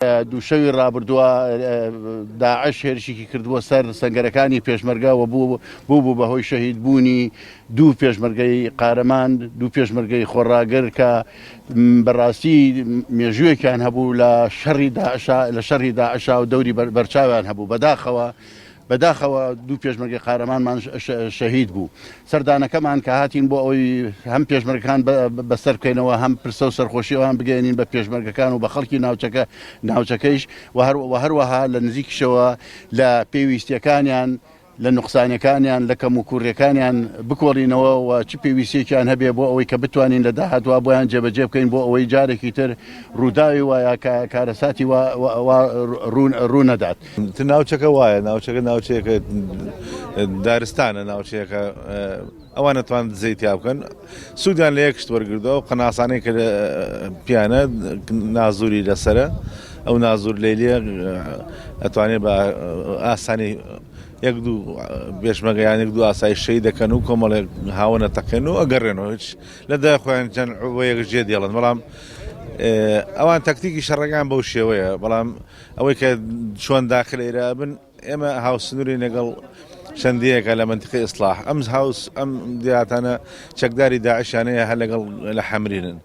دوو شەوی ڕابردووە داعش هێرشێکی کردبووە سەر سەنگەرەکانی پێشمەرگە و بوو بوو بە هۆی شەهید بوونی دوو پێشمەرگەی قارەمان، دوو پێشمەرگەی خۆڕاگر کە بەڕاستی مێژوویەکیان هەبوو لە شەڕی داعشا لە شەڕی داعشا و دەوری بەرچاویان هەبوو. بەداخەوە بەداخەوە دوو پێشمەرگەی قارەمانمان شەهید بوو. سەردانەکەمان کە هاتین بۆ ئەوەی هەم پێشمەرگەکان بەسەر بکەینەوە هەم پرسە و سەرخۆشی ئەوان بگەیەنین بە پێشمەرگەکان و بە خەڵکی ناوچەکە ناوچەکەیش و هەروەها لە نزیکیشەوە لە پێویستیەکانیان لە نوقسانیەکانیان، لە کەموکووڕیەکانیان بکۆڵینەوە و چ پێویستیەکیان هەبێ بۆ ئەوەی کە بتوانین لە داهاتووا بۆیان جێبەجێ بکەین بۆ ئەوەی جارێکی تر ڕووداوی وا یا کارەساتی وا ڕوو نەدات. ناوچەکە وایە، ناوچەکە ناوچەیەکە دارستانە، ناوچەیەکە ئەوان ئەتوان دزەی تیا بکەن سوودیان لە یەک شت وەرگردووە ئەو قەناسانەی کە پیانە نازوری لەسرە ئەو نازور لەیلیە ئەتوانێت بە ئاسانی یەک دوو بێشمەگە یان یەک دوو ئاسایی شەی دەکەن و کۆمەڵێک هاوەنە تەقێن و ئەگەڕێنەوە هیچ لە دوای خۆیان چەند بۆ یەک جێ دێڵن بەڵام ئەوان تەکتیکی شەڕەکان بەو شێوەیە بەڵام ئەوەی کە چۆن داخل ئێرە بن ئێمە هاوسنوورین لەگەڵ چەند دێیەکە لە مەنتیقەی ئیسڵاح، ئەم هاوس ئەم دێهاتانە چەکداری داعشیان هەیە هەر لەگەڵ لە حەمرینن.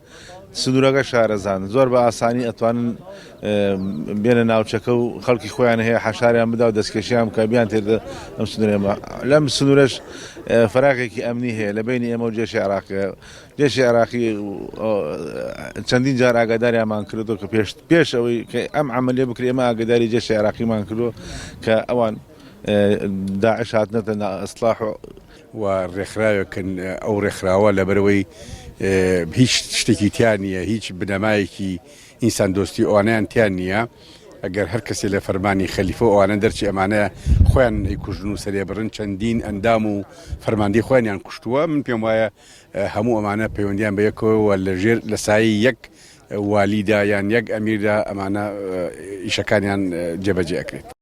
سنوورەکە شارەزان، زۆر بە ئاسانی ئەتوانن بێنە ناوچەکە و خەڵکی خۆیان هەیە حەشاریان بدا و دەستکێشیان بکە بیانتێتە ئەم سنوورە ئێمە. لەم سنوورەش فەراغێکی ئەمنی هەیە لە بەینی ئێمە و جێشی عێراقی. جێشی عێراقی چەندین جار ئاگاداریانمان کردووە کە پێش پێش ئەوەی کە ئەم عملیە بکرێ ئێمە ئاگاداری جێشی عێراقیمان کردووە کە ئەوان داعش هاتنەتە ئیسلاح و و ڕێکخراوێکن ئەو ڕێکخراوە لەبەرئەوەی هیچ شتێکی تیا نییە هیچ بنەمایەکی ئینسان دۆستی ئەوانیان تیا نییە ئەگەر هەر کەسێ لە فەرمانی خەلیفە و ئەوانە دەرچێ ئەمانە خۆیان ئەیکوژن و سەرێ بڕن چەندین ئەندام و فەرماندەی خۆیانیان کوشتووە من پێم وایە هەموو ئەمانە پەیوەندیان بە یەکەوە و لە ژێر لە سایەی یەک والیدا یان یەک ئەمیردا ئەمانە ئیشەکانیان جێبەجێ ئەکرێت.